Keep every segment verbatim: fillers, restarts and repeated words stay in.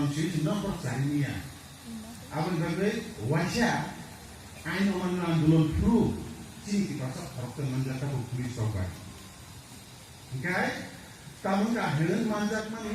Sini nombor chari niya. Aboni bagwi waisa ain oman andolon phuru chini tiprasa khoroksa manjak tabuk police rok bai. Hingkai tabuk kaheng manjakmani.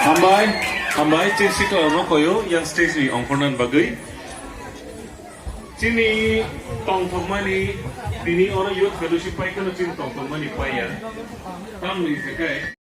Hambai, hambai, chini sikla rok koyo yang stage ni ongkhornan bagwi. Chini tongthokmani, tini oro youth fellowship pai kheno chini tongthokmani paiya. Tamni hinkhe.